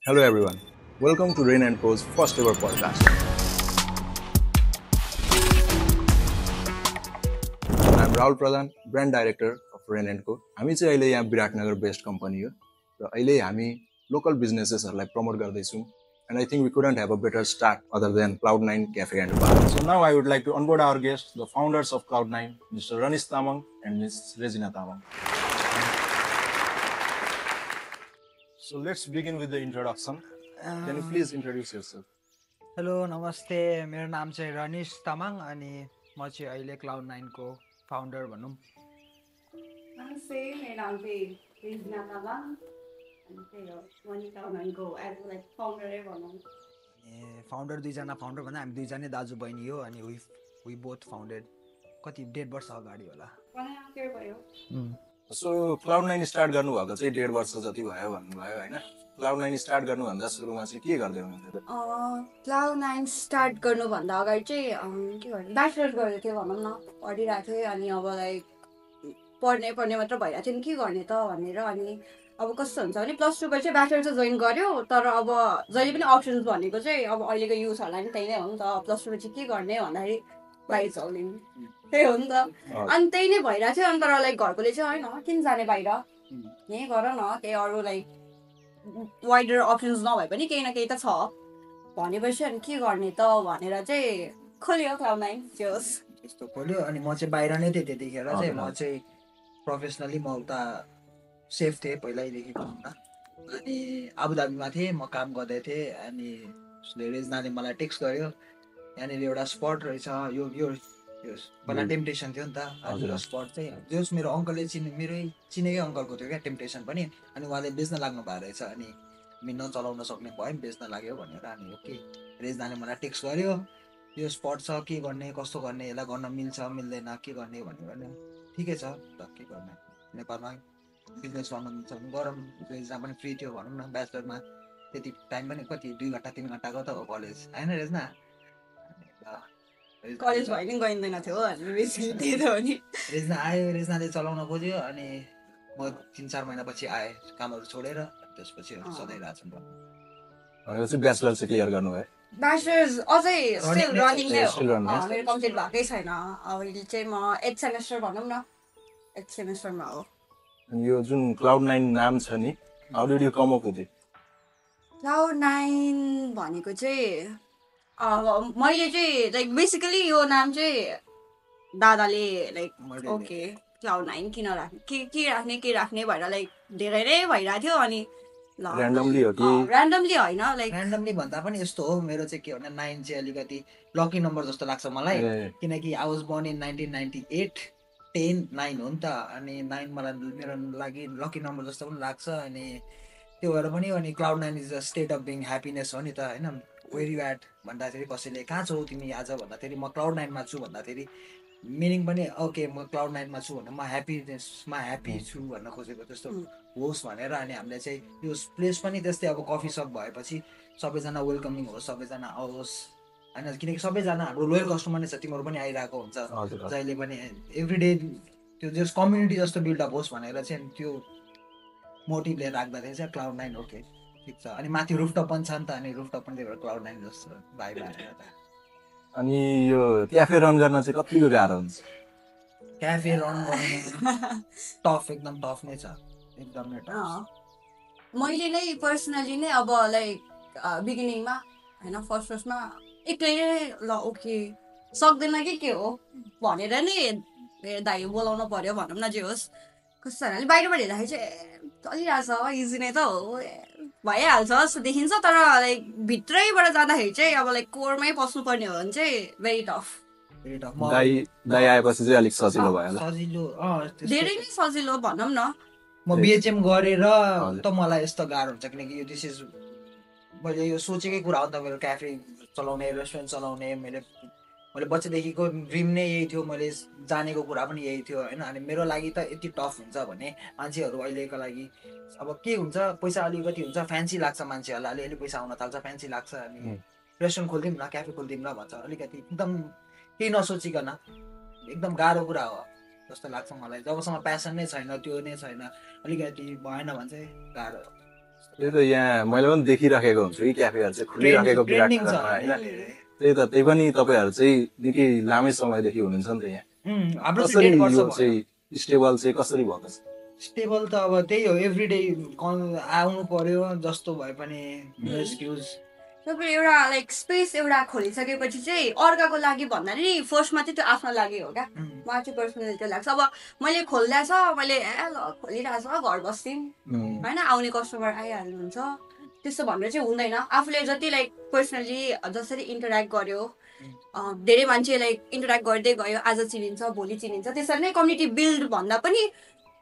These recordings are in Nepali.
Hello everyone. Welcome to Rain & Co's first ever podcast. I'm Rahul Pradhan, brand director of Rain & Co. हामी चाहिँ अहिले यहाँ विराटनगर बेस्ड कम्पनी हो र अहिले हामी लोकल बिजनेसेसहरुलाई प्रमोट गर्दैछौं and I think we couldn't have a better start other than Cloud9 Cafe and Bar. So now I would like to onboard our guests, the founders of Cloud9, Mr. Ranish Tamang and Ms. Regina Tamang. So let's begin with the introduction. Can you please introduce yourself? Hello नमस्ते मेरो नाम चाहिँ रनिश तामाङ अनि म चाहिँ अहिले Cloud9 को फाउन्डर भनौं नमस्ते मेरो नाम चाहिँ रिजना तामाङ अनि त्यही हो म नि Cloud9 को एज लाइक फाउन्डरै भनौं फाउन्डर दुईजना फाउन्डर भन्दा हामी दुईजना दाजु बहिनी हो अनि वी बोथ फाउन्डेड कति 1.5 वर्ष अगाडि होला के भयो So Cloud9 स्टार्ट गर्नु भएको चाहिँ 1.5 वर्ष जति भयो भन्नुभयो हैन Cloud9 स्टार्ट गर्नु भन्दा सुरुमा चाहिँ के गर्दै हुनुहुन्थ्यो त Cloud9 स्टार्ट गर्नु भन्दा अगाडि चाहिँ के गर्ने ब्याचलर गरेको थियो भनौं न पढिरहेको थिएँ अनि अब लाइक पढ्ने मात्र भइरहेको थियो नि के गर्ने त भनेर अनि अब कस्तो हुन्छ भने प्लस 2 पछि ब्याचलर चाहिँ जोइन गर्यो तर अब जहिले पनि अप्सन्स भनेको चाहिँ अब अहिलेको युथहरुलाई नि त्यही नै हो नि त प्लस 2 पछि के गर्ने भन्दाखेरि बाहिर चल्दिनु त्यही हो नि त अनि त्यही नै भइरहेको थियो अनि तर लाइक घरकोले चाहिँ हैन किन जाने बाहिर यही गर न केही अरु लाइक वाइडर अप्सन्स नभए पनि केही न केही त छ भनेपछि अनि के गर्ने त भनेर चाहिँ खोल्यो Cloud9 जोस त्यस्तो खोल्यो अनि म चाहिँ बाहिर नै थिएँ त्यतिखेर चाहिँ म चाहिँ प्रोफेसनली म उता सेफ थिएँ पहिल्यैदेखि भनौं न अनि आबुधाबीमा थिएँ म काम गर्दै थिएँ अनि उसले रेजनाले मलाई टेक्स्ट गर्यो यहाँनिर एउटा स्पट रहेछ यो पहिला टेम्पटेसन थियो नि त हजुर स्पट चाहिँ जोस मेरो अङ्कलले मेरै चिनेकै अङ्कलको थियो क्या टेम्पटेसन पनि अनि उहाँले बेच्न लाग्नु भएको रहेछ अनि हामी नचलाउन सक्ने भयो बेच्न लाग्यो भनेर अनि ओके रेजनाले मलाई टेक्स्ट गर्यो यो स्पट छ के गर्ने कस्तो गर्ने यसलाई गर्न मिल्छ मिल्दैन के गर्ने भनेर ठिकै छ त के गर्ने नेपालमा बिजनेस गर्न मिल्छ भने गरौँ रेजना पनि फ्री थियो भनौँ न ब्याचलरमा त्यति टाइम पनि कति 2 घण्टा 3 घण्टाको त हो कलेज हैन रेजना कलेज भयो नि गइँदैन थियो अनि बेसी त्यही त हो नि रेजना आयो रेजनाले चलाउन खोज्यो अनि म 3-4 महिनापछि आएँ कामहरु छोडेर त्यसपछि सधैँ राछन् भनेपछि ब्याचलर चाहिँ क्लियर गर्नुभयो ब्याचलर्स अझै स्टिल रनिङ नै Still हो running. मेरो कम्प्लिट भएकै छैन अहिले चाहिँ म 8th सेमेस्टर भनौं न 8th सेमेस्टरमा हो अनि यो जुन Cloud9 नाम छ नि how did you come up with it Cloud9 भनेको चाहिँ मैले चाहिँ लाइक बेसिकली यो नाम चाहिँ दादाले लाइक ओके Cloud9 किन राख्ने के राख्ने भएर लाइक धेरै नै भइरहेको थियो अनि र्यान्डमली हो कि र्यान्डमली हैन लाइक र्यान्डमली भन्दा पनि यस्तो हो मेरो चाहिँ के भने 9 चाहिँ अलिकति लकी नम्बर जस्तो लाग्छ मलाई किनकि आई वाज बोर्न इन 1998 10 9 हो नि त अनि 9 मलाई मेरो लागि लकी नम्बर जस्तो पनि लाग्छ अनि त्यो भएर पनि अनि Cloud9 is a state of being ह्याप्पीनेस हो नि त हैन वेयर यु एट भन्दाखेरि कसैले कहाँ छौ तिमी आज भन्दाखेरि म Cloud9 मा छु भन्दाखेरि मिनिङ पनि ओके म Cloud9 मा छु भने म ह्याप्पीनेसमा ह्याप्पी छु भन्न खोजेको त्यस्तो होस् भनेर अनि हामीले चाहिँ यो प्लेस पनि त्यस्तै अब कफी सप भएपछि सबैजना वेलकमिङ होस् सबैजना आओस् हैन किनकि सबैजना हाम्रो लोयल कस्टमर नै छ तिमीहरू पनि आइरहेको हुन्छ जहिले पनि एभ्रीडे त्यो जस कम्युनिटी जस्तो बिल्डअप होस् भनेर चाहिँ त्यो मोटिभले राख्दाखेरि चाहिँ Cloud9 ओके ठिक छ अनि माथि रुफटप पनि छ नि त अनि रुफटप पनि त्यही भएर Cloud9 जस्तो भाइ भनेर अनि यो क्याफे रन गर्न चाहिँ कतिको गाह्रो हुन्छ क्याफे रन गर्नु टफ एकदम टफ नै छ एकदम नै टफ मैले नै पर्सनली नै अब लाइक बिगिनिङमा हैन फर्स्टमा एक्लै ल ओके सक्दैन के हो भनेर नै दाइ बोलाउन पर्यो भनौं न जे होस् कस्तो बाहिरबाट हेर्दाखेरि चाहिँ चलिरहेछ इजी नै त हो भइहाल्छ जस्तो देखिन्छ तर लाइक भित्रैबाट जाँदाखेरि चाहिँ अब लाइक कोरमै पस्नुपर्ने हो भने चाहिँ भेरी टफ दाइ आएपछि चाहिँ अलिक सजिलो भयो होला सजिलो धेरै नै सजिलो भनौं न म बिएचएम गरेर त मलाई यस्तो गाह्रो हुन्छ किनकि यो दिस इज मैले यो सोचेकै कुरा हो नि त मेरो क्याफे चलाउने रेस्टुरेन्ट चलाउने मैले बच्चादेखिको ड्रिम नै यही थियो मैले जानेको कुरा पनि यही थियो हैन अनि मेरो लागि त यति टफ हुन्छ भने मान्छेहरू अहिलेको लागि अब के हुन्छ पैसा अलिकति हुन्छ फ्यान्सी लाग्छ मान्छेहरूलाई अलिअलि पैसा आउन थाल्छ फ्यान्सी लाग्छ अनि रेस्टुरेन्ट खोलिदिउँ न क्याफे खोलिदिउँ न भन्छ अलिकति एकदम केही नसोचिकन एकदम गाह्रो कुरा हो जस्तो लाग्छ मलाई जबसम्म प्यासन नै छैन त्यो नै छैन अलिकति भएन भने चाहिँ गाह्रो त्यही त यहाँ मैले पनि देखिराखेको हुन्छु कि क्याफेहरू चाहिँ खुलिराखेको ट्रेन्डिङ छ विराटनगरमा होइन धेरै। त्यही त त्यही पनि तपाईँहरू चाहिँ निकै लामै समयदेखि हुनुहुन्छ नि त यहाँ हाम्रो चाहिँ कसरी 1.5 वर्ष यो भयो। चाहिँ स्टेबल चाहिँ कसरी भएको छ स्टेबल त अब त्यही हो, एभ्रिडे आउनु पर्यो जस्तो भए पनि नो एक्सक्युज। तपाईँ एउटा लाइक स्पेस एउटा खोलिसकेपछि चाहिँ अर्काको लागि भन्दा नि फर्स्टमा चाहिँ त्यो आफ्नो लागि हो क्या। मलाई चाहिँ पर्सनली त्यो लाग्छ। अब मैले खोल्दैछ मैले खोलिरहेको छ घर बस्छौँ होइन, आउने कस्टमर आइहाल्नुहुन्छ त्यस्तो भनेर चाहिँ हुँदैन। आफूले जति लाइक पर्सनली जसरी इन्टरेक्ट गर्यो, धेरै मान्छे लाइक इन्टरेक्ट गर्दै गयो, आज चिनिन्छ भोलि चिनिन्छ, त्यसरी नै कम्युनिटी बिल्ड भन्दा पनि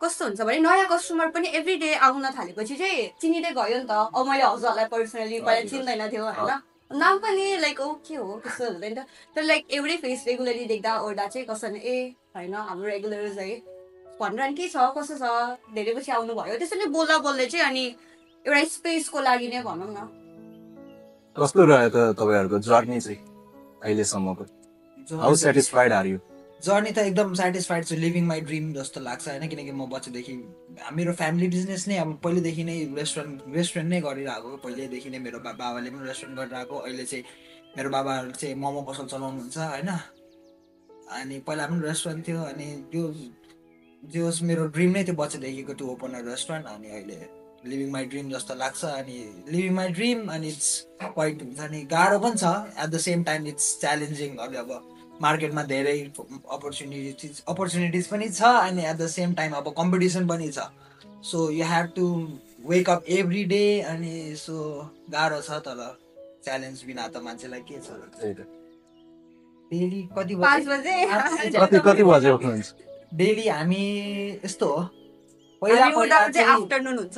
कस्तो हुन्छ भने नयाँ कस्टमर पनि एभ्री डे आउन थालेपछि चाहिँ चिनिँदै गयो नि त। अब मैले हजुरहरूलाई पर्सनली पहिला चिन्दैन थियो होइन, नाम पनि लाइक ओ के हो त्यस्तो हुँदैन त। तर लाइक एउटै फेस रेगुलरली देख्दा ओर्दा चाहिँ कसरी ए होइन हाम्रो रेगुलर्स है भनेर नि के छ कसो छ धेरै पछि आउनुभयो त्यसरी बोल्दा बोल्दै चाहिँ अनि एउटा स्पेसको लागि नै भनौँ न। कस्तो रह्यो त तपाईँहरूको जर्नी चाहिँ अहिलेसम्मको how satisfied are you journey त एकदम सेटिस्फाइड छु, लिभिङ माई ड्रिम जस्तो लाग्छ होइन। किनकि म बच्चादेखि मेरो फ्यामिली बिजनेस नै अब पहिलेदेखि नै रेस्टुरेन्ट नै गरिरहेको, पहिल्यैदेखि नै मेरो बाबाले पनि रेस्टुरेन्ट गरिरहेको। अहिले चाहिँ मेरो बाबाहरू चाहिँ मोमो पसल चलाउनुहुन्छ होइन। अनि पहिला पनि रेस्टुरेन्ट थियो अनि त्यो मेरो ड्रिम नै थियो बच्चादेखिको टु ओपन अ रेस्टुरेन्ट। अनि अहिले लिभिङ माई ड्रिम जस्तो लाग्छ। अनि लिभिङ माई ड्रिम अनि इट्स क्वाइट हुन्छ नि गाह्रो पनि छ, at the same time it's challenging. अब मार्केटमा धेरै अपर्च्युनिटिज पनि छ अनि एट द सेम टाइम अब कम्पिटिसन पनि छ। So you have to wake up every day अनि सो गाह्रो छ। तर च्यालेन्ज बिना त मान्छेलाई के छ। डेली कति कति बजे उठ्नुहुन्छ डेली हामी यस्तो हो पहिला आफ्टरनुन हुन्छ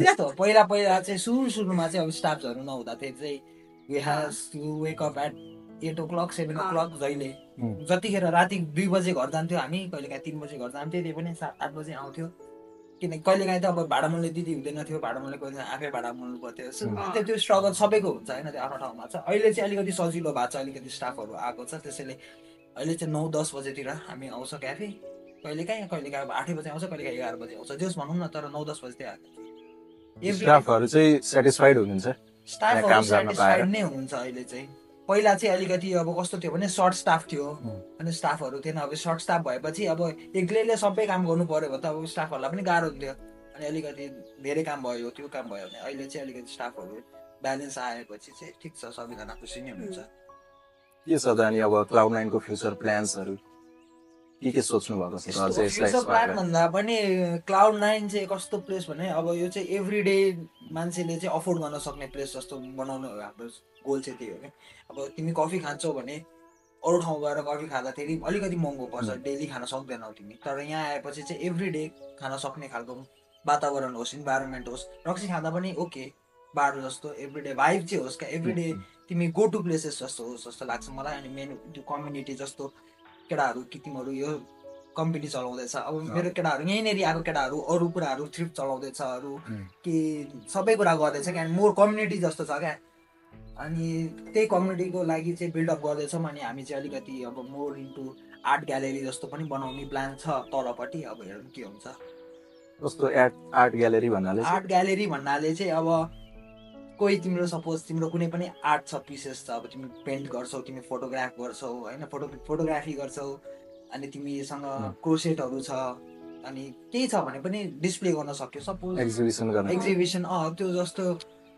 यस्तो हो पहिला चाहिँ सुरुमा चाहिँ अब स्टाफ्सहरू नहुँदाखेरि चाहिँ we have to wake up at 8 o'clock 7 o'clock जहिले जतिखेर राति 2 बजे घर जान्थ्यो हामी, कहिलेकाहीँ 3 बजे घर जान्थ्यो, त्यही पनि 7-8 बजे आउँथ्यो। किनकि कहिलेकाहीँ त अब भाडा मुल्ने दिदी हुँदैन थियो, भाडा मुल्ने कहिले आफै भाडा मुल्नु पर्थ्यो। त्यो स्ट्रगल सबैको हुन्छ होइन, त्यो आफ्नो ठाउँमा छ। अहिले चाहिँ अलिकति सजिलो भएको छ, अलिकति स्टाफहरू आएको छ, त्यसैले अहिले चाहिँ 9-10 बजेतिर हामी आउँछ क्याफे। कहिलेकाहीँ अब 8 बजे आउँछ, कहिलेकाहीँ 11 बजे आउँछ, जस भनौँ न। तर 9-10 बजे चाहिँ स्टाफहरू चाहिँ सेटिस्फाइड हुनुहुन्छ, स्टाफहरू सेटिस्फाइड नै हुनुहुन्छ। अहिले चाहिँ पहिला चाहिँ अलिकति अब कस्तो थियो भने सर्ट स्टाफ थियो अनि स्टाफहरू थिएन। अब सर्ट स्टाफ भएपछि अब एक्लैले सबै काम गर्नु पर्यो भने त अब स्टाफहरूलाई पनि गाह्रो हुन्थ्यो। अनि अलिकति धेरै काम भयो, त्यो काम भयो भने अहिले चाहिँ अलिकति स्टाफहरू ब्यालेन्स आएपछि चाहिँ ठिक छ, सबैजना खुसी नै हुनुहुन्छ। के छ त अनि अब क्लाउड9 को फ्युचर प्लान्सहरू के सोच्नु भएको छ? फ्युचर प्लान भन्दा पनि क्लाउड9 चाहिँ कस्तो प्लेस भने अब यो चाहिँ एभ्री डे मान्छेले चाहिँ अफोर्ड गर्न सक्ने प्लेस जस्तो बनाउनु हाम्रो गोल चाहिँ त्यही हो क्या। अब तिमी कफी खान्छौ भने अरू ठाउँ गएर कफी खाँदाखेरि अलिकति महँगो पर्छ, डेली खान सक्दैनौ तिमी। तर यहाँ आएपछि चाहिँ एभ्री डे खान सक्ने खालको वातावरण होस्, इन्भाइरोमेन्ट होस्, रक्सी खाँदा पनि ओके बार जस्तो एभ्री डे भाइब चाहिँ होस् क्या। एभ्री डे तिमी गो टु प्लेसेस जस्तो होस् जस्तो लाग्छ मलाई। अनि मेन त्यो कम्युनिटी जस्तो केटाहरू कि तिमीहरू यो कम्पनी चलाउँदैछ, अब मेरो केटाहरू यहीँनिर आएको केटाहरू अरू कुराहरू थ्रिफ्ट चलाउँदैछ, अरू कि सबै कुरा गर्दैछ क्या। मोर कम्युनिटी जस्तो छ क्या। अनि त्यही कम्युनिटीको लागि चाहिँ बिल्डअप गर्दैछौँ। अनि हामी चाहिँ अलिकति अब मोर इन्टु आर्ट ग्यालेरी जस्तो पनि बनाउने प्लान छ तलपट्टि। अब हेरौँ के हुन्छ। कस्तो आर्ट ग्यालेरी भन्नाले चाहिँ अब कोही तिम्रो सपोज तिम्रो कुनै पनि आर्ट छ, पिसेस छ, अब तिमी पेन्ट गर्छौ, तिमी फोटोग्राफ गर्छौ होइन, फोटोग्राफी गर्छौ, अनि तिमीसँग क्रोसेटहरू छ, अनि केही छ भने पनि डिस्प्ले गर्न सक्यो। सपोज एक्जिबिसन त्यो जस्तो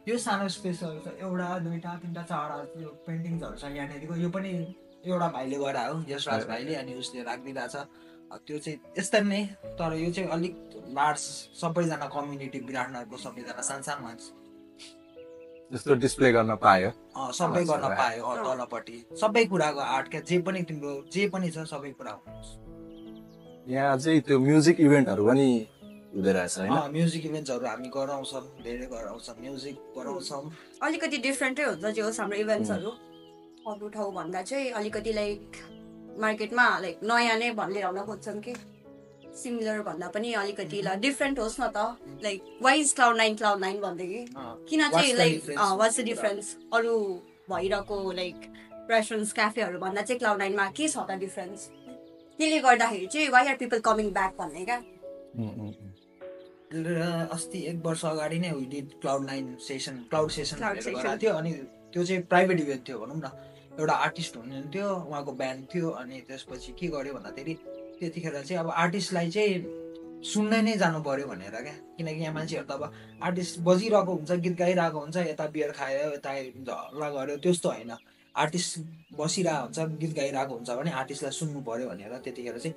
यो सानो स्पेसहरू छ, 1 2 3 4 त्यो पेन्टिङ्सहरू छ यहाँनिरको। यो पनि एउटा भाइले गरा हो, यशराज भाइले, अनि उसले राखिदिरहेछ। त्यो चाहिँ यस्तै नै, तर यो चाहिँ अलिक लार्ज सबैजना कम्युनिटी विराटनगरको सबैजना सानसानो मान्छे जस्तो डिस्प्ले गर्न पायो, सबै गर्न पायो। तलपट्टि सबै कुराको आर्ट क्या, जे पनि तिम्रो जे पनि छ सबै कुरा हुन्छ। यहाँ चाहिँ त्यो म्युजिक इभेन्टहरू पनि हुँदै रहेछ हैन? म्युजिक इभेन्ट्सहरू हामी गराउँछौँ, धेरै गराउँछौँ, म्युजिक गराउँछौँ। अलिकति डिफ्रेन्टै हुन्छ जे होस् हाम्रो इभेन्ट्सहरू अरू ठाउँ भन्दा चाहिँ अलिकति लाइक मार्केटमा लाइक नयाँ नै भन्ने आउन खोज्छौँ कि सिमिलर भन्दा पनि अलिकति डिफ्रेन्ट होस् न त। लाइक वाइ इज क्लाउड9 भन्दै किन चाहिँ लाइक वाट्स द डिफरेन्स अरू भइरहेको लाइक रेस्टुरेन्ट्स क्याफेहरू भन्दा चाहिँ क्लाउड9मा के छ त डिफरेन्स, त्यसले गर्दाखेरि चाहिँ why are people coming back भन्ने क्या। अस्ति 1 वर्ष अगाडि नै उहिले क्लाउड सेसन Cloud भनेर session. गराएको थियो अनि त्यो चाहिँ प्राइभेट इभेन्ट थियो भनौँ न एउटा आर्टिस्ट हुनुहुन्थ्यो उहाँको ब्यान्ड थियो अनि त्यसपछि के गर्यो भन्दाखेरि त्यतिखेर चाहिँ अब आर्टिस्टलाई चाहिँ सुन्दै नै जानु पर्यो भनेर क्या किनकि यहाँ मान्छेहरू त अब आर्टिस्ट बजिरहेको हुन्छ गीत गाइरहेको हुन्छ यता बियर खायो यता झल्ला गर्यो त्यस्तो होइन आर्टिस्ट बसिरहेको हुन्छ गीत गाइरहेको हुन्छ भने आर्टिस्टलाई सुन्नु पर्यो भनेर त्यतिखेर चाहिँ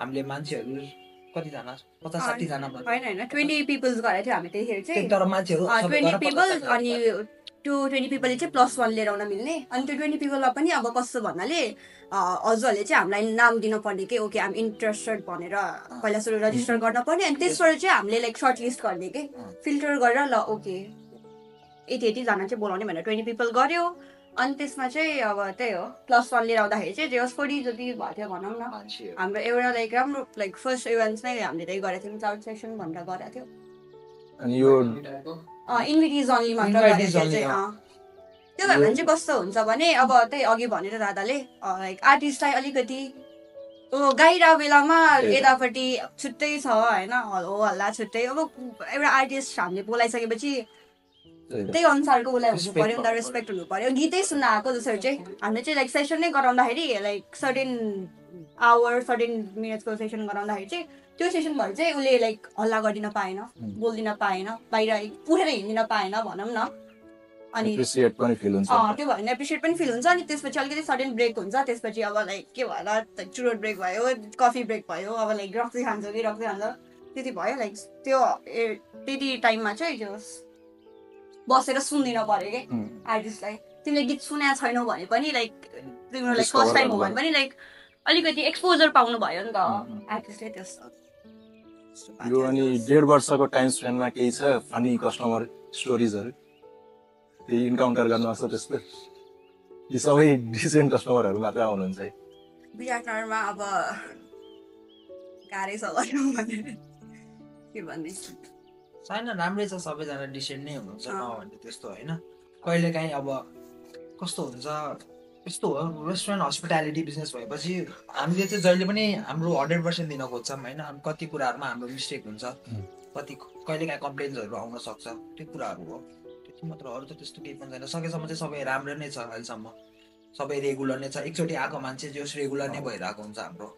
हामीले मान्छेहरू कतिजना 50-60 जना होइन 20 पिपल्स गरेको थियो हामी त्यतिखेर चाहिँ तर मान्छेहरू सबै 20 गरेर पिपल 50 जना अनि त्यो 20 पिपलले चाहिँ +1 लिएर आउन मिल्ने अनि त्यो 20 पिपलमा पनि अब कस्तो भन्नाले हजुरहरूले चाहिँ हामीलाई नाम दिन पर्ने कि ओके आम इन्ट्रेस्टेड भनेर पहिला सुरु रजिस्टर गर्न पर्ने अनि त्यसबाट चाहिँ हामीले लाइक सर्ट लिस्ट गर्ने कि फिल्टर गरेर ल ओके यतिजना चाहिँ बोलाउने भनेर 20 पिपल गर्यो अनि त्यसमा चाहिँ अब त्यही हो +1 लिएर आउँदाखेरि चाहिँ जे होस् 40 जति भएको थियो भनौँ न मान्छेहरू हाम्रो एउटा लाइक राम्रो लाइक फर्स्ट इभेन्ट्स नै हामीले त्यही गरेको थियौँ क्लाउड सेसन भनेर गरेको थियो अनि यो इन्भिटिज अन्ली मात्र Invitees गरेको only, थियो त्यो भएर चाहिँ कस्तो हुन्छ भने अब त्यही अघि भनेर दादाले लाइक आर्टिस्टलाई अलिकति गाइरहेको बेलामा यतापट्टि छुट्टै छ होइन हो हल्ला छुट्टै अब एउटा आर्टिस्ट हामीले बोलाइसकेपछि त्यही अनुसारको उसलाई हुनु पर्यो नि त रेस्पेक्ट हुनु पर्यो गीतै सुन्न आएको जसरी चाहिँ हामीले चाहिँ लाइक सेसन नै गराउँदाखेरि लाइक सर्टेन आवर सर्टेन मिनट्सको सेसन गराउँदाखेरि चाहिँ त्यो सेसनभरि चाहिँ उसले लाइक हल्ला गरिदिन पाएन बोलिदिन पाएन बाहिर उठेर हिँडिदिन पाएन भनौँ न अनि एप्रिसिएट पनि फिल हुन्छ त्यो भयो भने एप्रिसिएट पनि फिल हुन्छ अनि त्यसपछि अलिकति सडन ब्रेक हुन्छ त्यसपछि अब लाइक के भएर चुरोट ब्रेक भयो कफी ब्रेक भयो अब लाइक रक्सी खान्छ कि रक्सी खान्छ त्यति भयो लाइक त्यो त्यति टाइममा चाहिँ त्यो बसेर सुनिदिन पर्यो कि आर्टिस्टलाई तिमीले गीत सुनेको छैनौ भने पनि लाइक तिम्रो लाइक फर्स्ट टाइम हो भने पनि लाइक अलिकति एक्सपोजर पाउनु भयो नि त आर्टिस्टले त्यस्तो यो अनि 1.5 वर्षको टाइम स्पेनमा केही छ फनी कस्टमर स्टोरिजहरू त्यही इन्काउन्टर गर्नु त्यस्तो यी सबै डिसेन्ट कस्टमरहरू मात्र आउनुहुन्छ है विराटनगरमा अब गाह्रै छ भनौँ भने के भन्ने छैन राम्रै छ सबैजना डिसेन्ट नै हुनुहुन्छ नभने त्यस्तो होइन कहिलेकाहीँ अब कस्तो हुन्छ यस्तो हो रेस्टुरेन्ट हस्पिटालिटी बिजनेस भएपछि हामीले चाहिँ जहिले पनि हाम्रो 100% दिन खोज्छौँ होइन कति कुराहरूमा हाम्रो मिस्टेक हुन्छ कति कहिलेकाहीँ कम्प्लेन्सहरू आउन सक्छ त्यो कुराहरू हो त्यति मात्र अरू त त्यस्तो केही पनि छैन सकेसम्म चाहिँ सबै राम्रो नै छ अहिलेसम्म सबै रेगुलर नै छ एकचोटि आएको मान्छे जो रेगुलर नै भइरहेको हुन्छ हाम्रो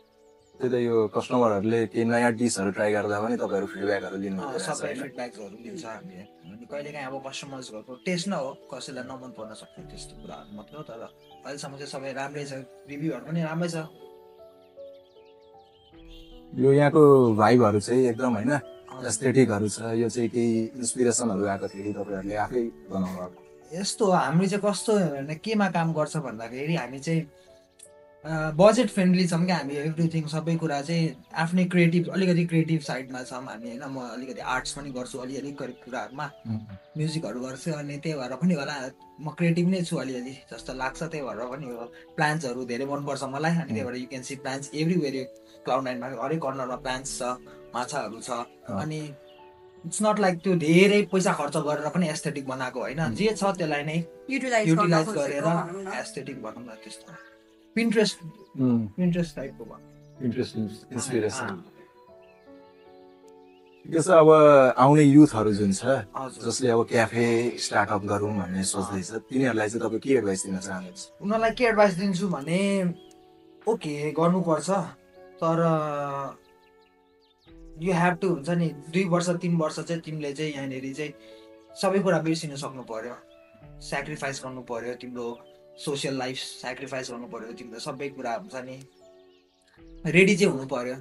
त्यही त यो कस्टमरहरूले केही नयाँ डिसहरू ट्राई गर्दा पनि तपाईँहरू फिडब्याकहरू लिनु सबै फिडब्याकहरू दिन्छ हामीले अनि कहिलेकाहीँ अब कस्टमर्सहरूको टेस्ट न हो कसैलाई नमन पर्न सक्ने त्यस्तो कुराहरू मात्र हो तर अहिलेसम्म चाहिँ सबै राम्रै छ रिभ्यूहरू पनि राम्रै छ यो यहाँको भाइबहरू चाहिँ एकदम होइन एस्थेटिकहरू छ यो चाहिँ केही इन्सपिरेसनहरू आएको थियो तपाईँहरूले आफै बनाउनु भएको यस्तो हो हामी चाहिँ कस्तो भने केमा काम गर्छ भन्दाखेरि हामी चाहिँ बजेट फ्रेन्डली छौँ क्या हामी एभ्रिथिङ सबै कुरा चाहिँ आफ्नै क्रिएटिभ अलिकति क्रिएटिभ साइडमा छौँ हामी होइन म अलिकति आर्ट्स पनि गर्छु अलिअलि कुराहरूमा म्युजिकहरू गर्छु अनि त्यही भएर पनि होला म क्रिएटिभ नै छु अलिअलि जस्तो लाग्छ त्यही भएर पनि हो प्लान्ट्सहरू धेरै मनपर्छ मलाई अनि त्यही भएर you can see plants everywhere क्लाउड9मा हरेक कर्नरमा प्लान्ट्स छ माछाहरू छ अनि इट्स नट लाइक त्यो धेरै पैसा खर्च गरेर पनि एस्थेटिक बनाएको होइन जे छ त्यसलाई नै युटिलाइज गरेर एस्थेटिक भनौँ न त्यस्तो पिन्ट्रेस्ट टाइपको इन्सपिरेसन त्यसो अब आउने युथहरू जुन छ जसले अब क्याफे स्टार्टअप गरौँ भन्ने सोच्दैछ तिनीहरूलाई चाहिँ तपाईँ के एडभाइस दिन चाहनुहुन्छ उनीहरूलाई के एडभाइस दिन्छु भने ओके गर्नुपर्छ तर यु हेभ टु हुन्छ नि 2 वर्ष 3 वर्ष चाहिँ तिमीले चाहिँ यहाँनिर चाहिँ सबै कुरा बिर्सिन सक्नु पर्यो सेक्रिफाइस गर्नु पर्यो तिम्रो सोसियल लाइफ सेक्रिफाइस गर्नु पर्यो तिम्रो सबै कुरा हुन्छ नि रेडी चाहिँ हुनु पर्यो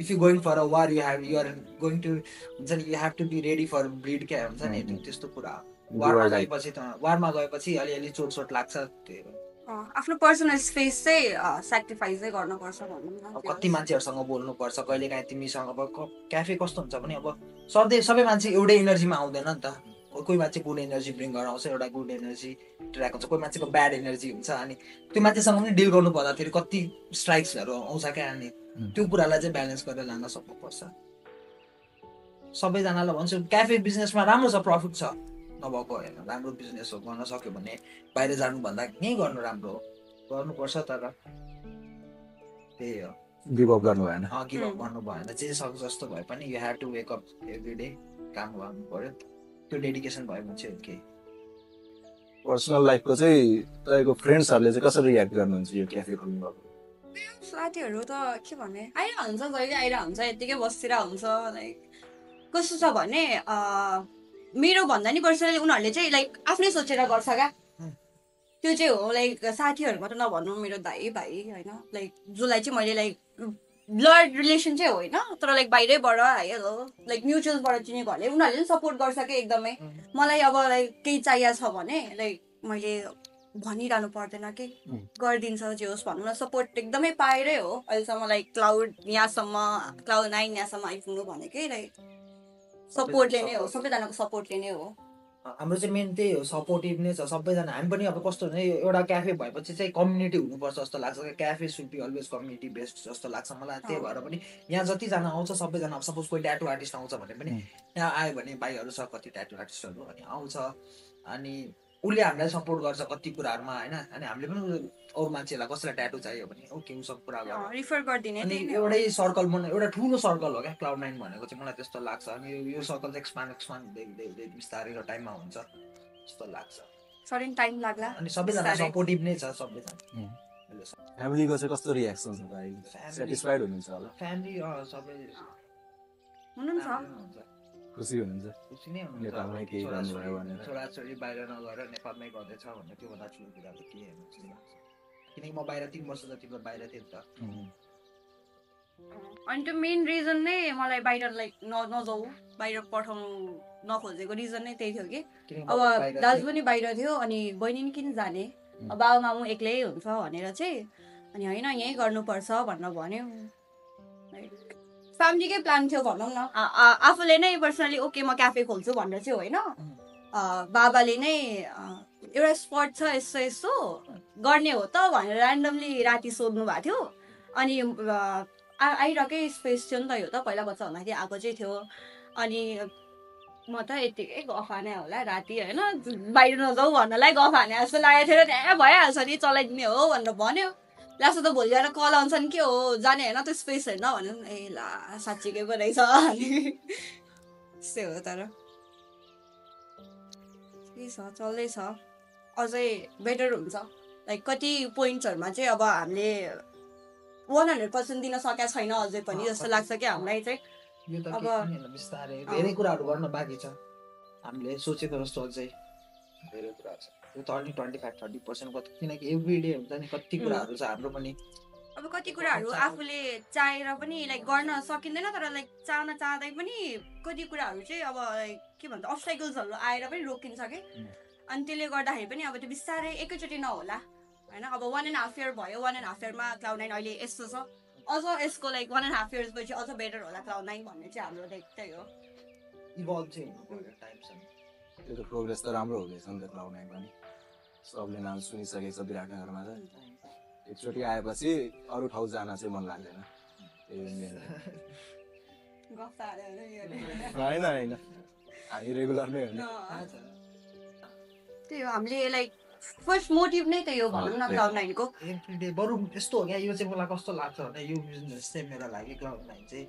if you going for a war you're going to हुन्छ नि you have to be ready for breed क्या हुन्छ नि त्यस्तो कुरा वारमा गएपछि अलिअलि चोट लाग्छ त्यो आफ्नो पर्सनल स्पेस चाहिँ सेक्रिफाइस चाहिँ गर्नुपर्छ भनौँ न कति मान्छेहरूसँग बोल्नुपर्छ कहिलेकाहीँ तिमीसँग अब क्याफे कस्तो हुन्छ भने अब सबै मान्छे एउटै इनर्जीमा आउँदैन नि त कोही मान्छे गुड एनर्जी ब्रिङ गरेर आउँछ एउटा गुड एनर्जी ट्र्याक हुन्छ कोही मान्छेको ब्याड एनर्जी हुन्छ अनि त्यो मान्छेसँग पनि डिल गर्नु पर्दाखेरि कति स्ट्राइक्सहरू आउँछ क्या अनि त्यो कुरालाई चाहिँ ब्यालेन्स गरेर लान सक्नुपर्छ सबैजनालाई भन्छु क्याफे बिजनेसमा राम्रो छ प्रफिट छ नभएको होइन राम्रो बिजनेस हो गर्न सक्यो भने बाहिर जानुभन्दा यहीँ गर्नु राम्रो हो गर्नुपर्छ तर त्यही हो गिभ अप गर्नु भएन गिभ अप गर्नु भएन जे सक्छ जस्तो भए पनि you have to wake up every day काम गर्नु पर्यो त्यो डेडिकेसन भयो भने चाहिँ ओके पर्सनल लाइफको चाहिँ तपाईँको फ्रेन्ड्सहरूले चाहिँ कसरी रियाक्ट गर्नुहुन्छ यो क्याफे खोल्नु भएको साथीहरू त के भने आइरह हुन्छ जहिले आइरह हुन्छ यत्तिकै बसिरह हुन्छ लाइक कस्तो छ भने मेरो भन्दा नि पर्सनली उनीहरूले चाहिँ लाइक आफ्नै सोचेर गर्छ क्या त्यो चाहिँ हो लाइक साथीहरू मात्र नभन्नु मेरो दाइ भाइ होइन लाइक जसलाई चाहिँ मैले लाइक ब्लड रिलेसन चाहिँ होइन तर लाइक बाहिरैबाट हेलो लाइक म्युचुअलबाट चिनेकोहरूले उनीहरूले पनि सपोर्ट गर्छ कि एकदमै मलाई अब लाइक केही चाहिएको छ भने लाइक मैले भनिरहनु पर्दैन कि गरिदिन्छ जे होस् भनौँ न सपोर्ट एकदमै पाएरै हो अहिलेसम्म लाइक क्लाउड 9 यहाँसम्म आइपुग्नु भनेकै लाइक सपोर्टले नै हो सबैजनाको सपोर्टले नै हो हाम्रो चाहिँ मेन त्यही हो सपोर्टिभ नै छ सबैजना हामी पनि अब कस्तो भने एउटा क्याफे भएपछि चाहिँ कम्युनिटी हुनुपर्छ जस्तो लाग्छ cafe should be always community based जस्तो लाग्छ मलाई त्यही भएर पनि यहाँ जतिजना आउँछ सबैजना अब सपोज कोही ट्याटु आर्टिस्ट आउँछ भने पनि यहाँ आयो भने भाइहरू छ कति ट्याटु आर्टिस्टहरू अनि आउँछ अनि उसले हामीलाई सपोर्ट गर्छ कति कुराहरूमा होइन अनि हामीले पनि अरू मान्छेलाई कसैलाई ट्याटु चाहियो भने ओके उसँग कुरा गर्छ रिफर गरिदिने अनि एउटै सर्कल एउटा ठुलो सर्कल हो क्या क्लाउड 9 भनेको चाहिँ मलाई त्यस्तो लाग्छ अनि यो सर्कल चाहिँ एक्सपान्ड हुँदै बिस्तारै र टाइममा हुन्छ जस्तो लाग्छ सर्टेन टाइम लाग्ला अनि सबैजना सपोर्टिभ नै छ सबैजना फ्यामिलीको चाहिँ कस्तो रियाक्सन छ भाइ सेटिस्फाइड हुनुहुन्छ होला फ्यामिली सबै हुनुहुन्छ खुसी हुनुहुन्छ खुसी नै नेपालमै केही गर्नुभयो भनेर छोराछोरी बाहिर नगएर नेपालमै गर्दैछ भने त्योभन्दा ठुलो कुरा त के हेर्नु जस्तो लाग्छ किनकि म बाहिर 3 वर्ष जति बाहिर थिएँ नि त अनि त्यो मेन रिजन नै मलाई बाहिर लाइक नजाऊ बाहिर पठाउनु नखोजेको रिजन नै त्यही थियो कि अब दाजु पनि बाहिर थियो अनि बहिनी नि किन जाने अब बाबा मामु एक्लै हुन्छ भनेर चाहिँ अनि होइन यहीँ गर्नुपर्छ भनेर भन्यो फ्यामिलीकै प्लान थियो भनौँ न आफूले नै पर्सनली ओके म क्याफे खोल्छु भनेर चाहिँ होइन बाबाले नै एउटा स्पट छ यस्तो यस्तो गर्ने हो त भनेर ऱ्यान्डमली राति सोध्नु भएको थियो अनि आइरहेकै स्पेस थियो नि त यो त पहिला बच्चा हुँदाखेरि आएको चाहिँ थियो अनि म त यत्तिकै गफ हाने होला राति होइन बाहिर नजाऊ भन्नलाई गफ हाने जस्तो लागेको थियो त्यहाँ भइहाल्छ नि चलाइदिने हो भनेर भन्यो लास्ट त भोलि आएर कल आउँछ नि के हो जाने होइन त्यो स्पेस हेर्न भन्यो ए ला साँच्चीकै पो रहेछ अनि त्यस्तै हो तर के छ चल्दैछ अझै बेटर हुन्छ लाइक कति पोइन्ट्सहरूमा चाहिँ अब हामीले 100% दिन सकेका छैन अझै पनि जस्तो लाग्छ कि हामीलाई चाहिँ यो त बिस्तारै धेरै कुराहरू गर्न बाँकी छ हामीले सोचेको जस्तो अझै धेरै कुराहरू छ यो 25-30% किनकि एभ्री डे हुन्छ नि कति कुराहरू छ हाम्रो पनि अब कति कुराहरू आफूले चाहेर पनि लाइक गर्न सकिँदैन तर लाइक चाहन चाहँदै पनि कति कुराहरू चाहिँ अब लाइक के भन्छ अब्स्टाकल्सहरू आएर पनि रोकिन्छ कि अनि त्यसले गर्दाखेरि पनि अब त्यो बिस्तारै एकैचोटि नहोला होइन अब 1.5 year भयो 1.5 year मा क्लाउड 9 अहिले यस्तो छ अझ यसको लाइक 1.5 years पछि अझ बेटर होला क्लाउड 9 भन्ने चाहिँ हाम्रो लाइक त्यही हो इभल्भ चाहिँ हुनु टाइमसँग त्यो त प्रोग्रेस त राम्रो हुँदैछ नि त क्लाउड 9 पनि सबले नाम सुनिसकेको छ विराटनगरमा त एकचोटि आएपछि अरू ठाउँ जान चाहिँ मन लाग्दैन होइन होइन हामी रेगुलर नै हो नि त्यही हो हामीले लाइक फर्स्ट मोटिभ नै त्यही हो भनौँ न क्लाउड 9 को एभ्रीडे बरु यस्तो हो क्या यो चाहिँ मलाई कस्तो लाग्छ भने यो बिजनेस चाहिँ मेरो लागि क्लाउड 9 चाहिँ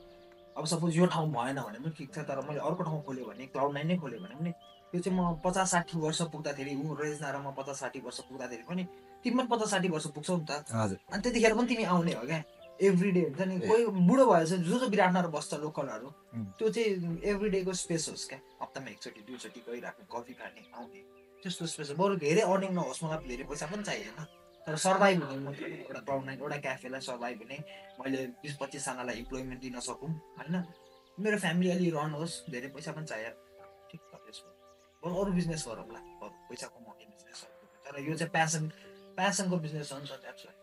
अब सपोज यो ठाउँ भएन भने पनि ठिक छ तर मैले अर्को ठाउँ खोल्यो भने क्लाउड 9 नै खोल्यो भने पनि यो चाहिँ म 50-60 वर्ष पुग्दाखेरि ऊ रेजनार म 50-60 वर्ष पुग्दाखेरि पनि तिमी पनि 50-60 वर्ष पुग्छौ नि त अनि त्यतिखेर पनि तिमी आउने हो क्या एभ्रीडे हुन्छ नि कोही बुढो भएछ जो बिराटनगर बस्छ लोकलहरू त्यो चाहिँ एभ्रीडेको स्पेस होस् क्या हप्तामा एकचोटि दुईचोटि गइराख्ने कफी खाने आउने त्यस्तो स्पेस बरु धेरै अर्निङ नहोस् मलाई धेरै पैसा पनि चाहिएन तर सर्भाइभ हुने मात्रै एउटा क्लाउड 9 एउटा क्याफेलाई सर्भाइभ हुने मैले 20-25 जनालाई इम्प्लोइमेन्ट दिन सकौँ होइन मेरो फ्यामिली अलि रन होस् धेरै पैसा पनि चाहियो ठिक छ त्यसको बरु अरू बिजनेस गरौँला पैसा कमाउने बिजनेस तर यो चाहिँ प्यासनको बिजनेस हो नि त द्याट्स वाइ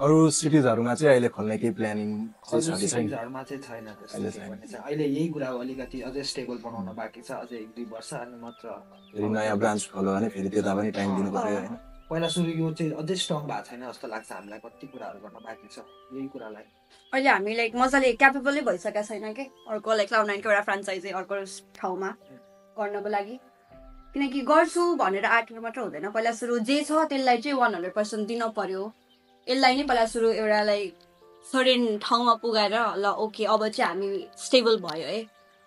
अरू सिटिजहरूमा चाहिँ अहिले खोल्ने केही प्लानिङ चाहिँ छ कि छैन सिटिजहरूमा चाहिँ छैन त्यस्तो अहिले यही कुरा अलिकति अझै स्टेबल बनाउन बाँकी छ अझै 1-2 वर्ष अनि मात्र फेरि नयाँ ब्रान्च खोल्यो भने फेरि त्यता पनि टाइम दिनु पर्यो होइन पहिला सुरु यो चाहिँ अझै स्ट्रङ भएको छैन जस्तो लाग्छ हामीलाई कति कुराहरू गर्न बाँकी छ यही कुरालाई अहिले हामी लाइक मजाले क्यापेबलै भइसकेका छैन कि अर्को लाइक क्लाउड 9 को एउटा फ्रान्चाइजी अर्को ठाउँमा गर्नको लागि किनकि गर्छु भनेर आँटेर मात्र हुँदैन पहिला सुरु जे छ त्यसलाई चाहिँ 100% दिन पर्यो यसलाई नै पहिला सुरु एउटा लाइक सर्टेन ठाउँमा पुगाएर ल ओके अब चाहिँ हामी स्टेबल भयो है,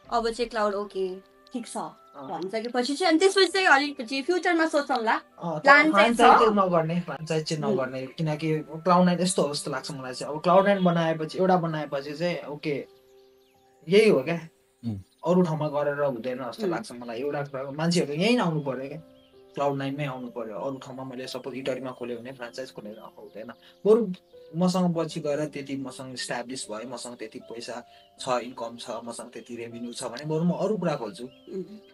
अब चाहिँ क्लाउड ओके ठिक छ भनिसकेपछि चाहिँ अनि त्यसपछि चाहिँ अलिकति फ्युचरमा सोचौँला। प्लान चाहिँ छ। फ्रान्चाइज चाहिँ नगर्ने किनकि क्लाउड9 यस्तो हो जस्तो लाग्छ मलाई चाहिँ। अब क्लाउड9 बनाएपछि चाहिँ ओके यही हो क्या, अरू ठाउँमा गरेर हुँदैन जस्तो लाग्छ मलाई। एउटा कुरा मान्छेहरू यहीँ आउनु पर्यो क्या, क्लाउड9मै आउनु पर्यो। अरू ठाउँमा मैले सपोज इटरीमा खोल्यो भने फ्रान्चाइज खोलेर हुँदैन। बरु मसँग पछि गएर त्यति मसँग इस्टाब्लिस भयो, मसँग त्यति पैसा छ, इन्कम छ, मसँग त्यति रेभेन्यू छ भने बरु म अरू कुरा खोल्छु,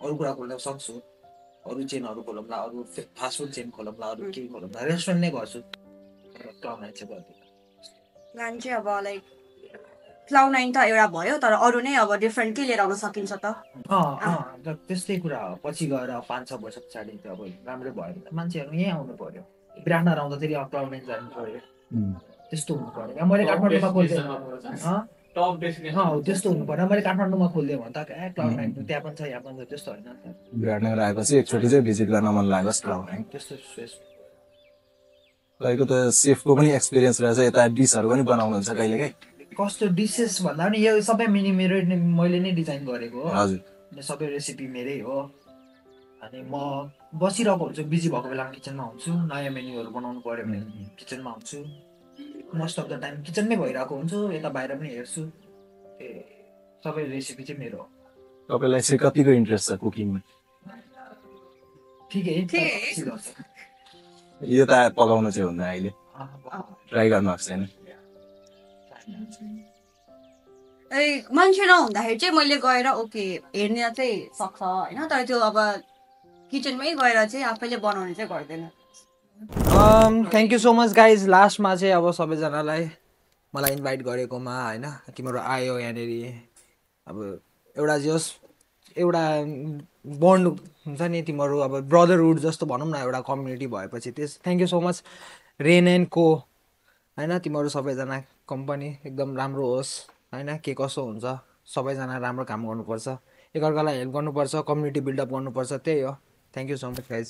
अरू कुरा खोल्न सक्छु। अरू चेनहरू खोलौँला, अरू फास्टफुड चेन खोलौँला, अरू के खोलौँला, रेस्टुरेन्ट नै गर्छु। क्लाउड9 चाहिँ गर्दिनँ। प्लान चाहिँ अब लाइक क्लाउड9 त एउटा भयो तर अरू नै अब डिफ्रेन्ट के लिएर आउन सकिन्छ त। त्यस्तै कुरा हो। पछि गएर 5-6 वर्ष पछाडि त अब राम्रै भयो भने मान्छेहरू यहीँ आउनु पर्यो। विराटनगर आउँदाखेरि क्लाउड9 जानु पर्यो, त्यस्तो हुनु पर्यो। मैले काठमाडौँमा खोल्थेँ त्यस्तो हुनु पर्यो। मैले काठमाडौँमा खोलिदिएँ भने त क्लाउड9 त्यहाँ पनि छ यहाँ पनि छ, त्यस्तो होइन। विराटनगर आएपछि एकचोटि चाहिँ भिजिट गर्न मन लाग्यो क्लाउड9। त्यस्तो तपाईँको त सेफको पनि एक्सपिरियन्स रहेछ, यता डिसहरू पनि बनाउनुहुन्छ कहिलेकाहीँ? कस्तो डिसेस भन्दा पनि यो सबै मैले नै डिजाइन गरेको हो। हजुर, सबै रेसिपी मेरै हो। अनि म बसिरहेको हुन्छु, बिजी भएको बेलामा किचनमा हुन्छु। नयाँ मेन्युहरू बनाउनु पर्यो भने किचनमा हुन्छु। मोस्ट अफ द टाइम किचनमै भइरहेको हुन्छु, यता बाहिर पनि हेर्छु। सबै रेसिपी चाहिँ मेरो हो। तपाईँलाई चाहिँ कतिको इन्ट्रेस्ट छ कुकिङमा? ठिकै यो त पकाउन चाहिँ हुँदैन, अहिले ट्राई गर्नुभएको छैन? मान्छे नहुँदाखेरि चाहिँ मैले गएर ओके हेर्न चाहिँ सक्छ होइन, तर त्यो अब किचनमै गएर चाहिँ आफैले बनाउने चाहिँ गर्दैन। Thank you so much guys. लास्टमा चाहिँ अब सबैजनालाई मलाई इन्भाइट गरेकोमा होइन, तिमीहरू आयो यहाँनिर। अब एउटा जस एउटा बन्ड हुन्छ नि, तिमीहरू अब ब्रदरहुड जस्तो भनौँ न, एउटा कम्युनिटी भएपछि थ्याङ्क यू सो मच रेन&को होइन। तिमीहरू सबैजना कम्पनी एकदम राम्रो होस् होइन, के कसो हुन्छ सबैजना राम्रो काम गर्नुपर्छ, एकअर्कालाई हेल्प गर्नुपर्छ, कम्युनिटी बिल्डअप गर्नुपर्छ, त्यही हो। Thank you so much guys.